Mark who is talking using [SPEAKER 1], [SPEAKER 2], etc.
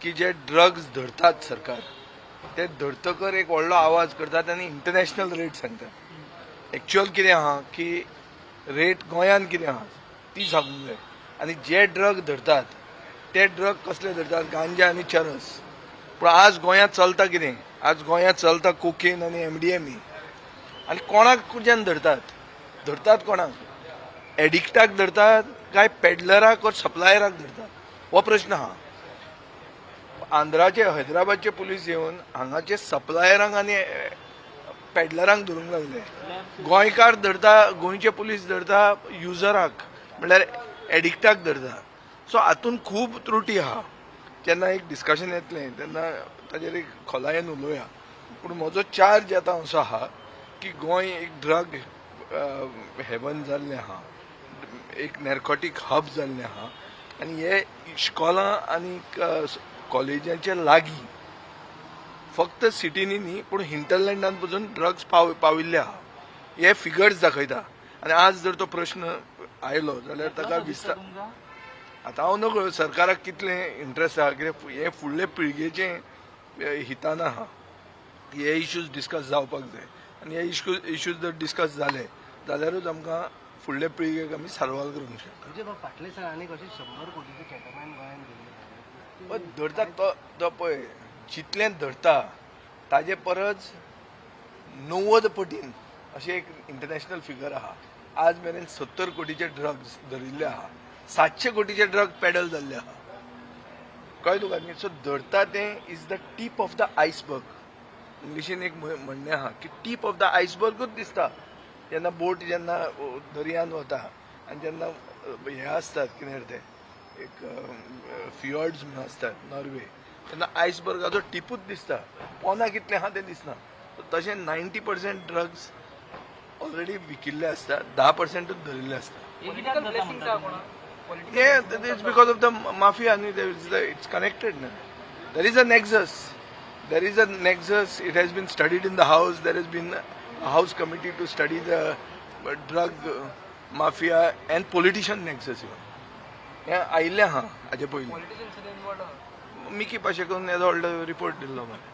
[SPEAKER 1] की जे ड्रग्स धरतात सरकार, ते धरतकर एक व्हडलो आवाज करतात आनी इंटरनॅशनल रेट सांगतात. एक्च्युअल कितें आहा की रेट गोंयांत कितें आहा ती सांगूंक जाय. आनी जे ड्रग धरतात ते ड्रग कसले धरतात? गांजा आनी चरस. पूण आज गोंयांत चलता कितें? आज गोंयांत चलता कोकेन आनी एमडीएमई. आनी कोणाक कुज्यान धरतात? धरतात कोणाक? एडिक्टाक धरतात काय पेडलराक और सप्लायराक धरतात, हो प्रश्न आहा. आंध्राचे, हैदराबादचे पुलीस येवन हांगाचे सप्लायरांक आनी पेडलरांक धरूंक लागले. गोंयकार धरता, गोंयचे पुलीस धरता युजराक, म्हणल्यार एडिक्टाक धरता. सो हातून खूब त्रुटी आहा. जेन्ना एक डिस्कशन येतलें तेन्ना ताजेर एक खोलायेन उलोवया. पूण म्हजो चार्ज आतां असो आहा की गोंय एक ड्रग हेवन जाल्लें आहा, एक नॅर्कोटीक हब जाल्लें आहा आनी हे इश्कोलां आनी कॉलेजांच्या लागीं, फक्त सिटींनी न्ही पूण हिंटरलँडान पसून ड्रग्स पाविल्ले आहा, हे फिगर्स दाखयता. आनी आज जर तो प्रश्न आयलो जाल्यार ताका विस्तार. आतां हांव नकळो सरकाराक कितलें इंट्रस्ट आहा, कित्याक हे फुडले पिळगेचें हितान आहा. हे इश्यूज डिस्कस जावपाक जाय आनी हे इश्यूज जर डिस्कस जाले जाल्यारूच आमकां फुडले पिळगेक आमी साल्वार करूंक शकता.
[SPEAKER 2] म्हणजे बाब, फाटले सणांनी कशें 100 कोटीचे केटामायन गोंयांत दिल्ले.
[SPEAKER 1] पण धरता तो तो पळय, जितलें धरता ताजे परस 90 पटीन अशें एक इंटरनॅशनल फिगर आहा. आज मेरेन 70 कोटीचे ड्रग्स धरिल्ले आहा, 700 कोटीचे ड्रग पेडल जाल्ले आहा. कळ्ळें तुका न्ही? सो धरता तें is the tip of the iceberg. इंग्लिशीन एक म्हणणें आहा की टीप ऑफ the आयसबर्गूच दिसता. जेन्ना बोट जेन्ना दर्यान वता आनी जेन्ना हे आसतात, कितें रे ते, एक फियॉर्ड्स म्हणून आसतात नॉर्वे, तेन्ना आयसबर्गाचो टिपूच दिसता, पोना कितलें आहा तें दिसना. So तशें 90% ड्रग्स ऑलरेडी विकिल्ले आसता, 10%ूच धरिल्ले आसता.
[SPEAKER 3] पॉलिटिकल ब्लेसिंग आहा कोणा?
[SPEAKER 1] Yeah, it's because of the mafia. And it's connected. Na. There is a nexus. There is a nexus. It has been studied in the house. There has been a house committee to study the drug mafia and politician nexus even. हें आयिल्लें आहा हाजे पयलीं.
[SPEAKER 3] Politicians involve आहा?
[SPEAKER 1] Mickey पाशेकोन येदो व्हडलो report दिल्लो मरे.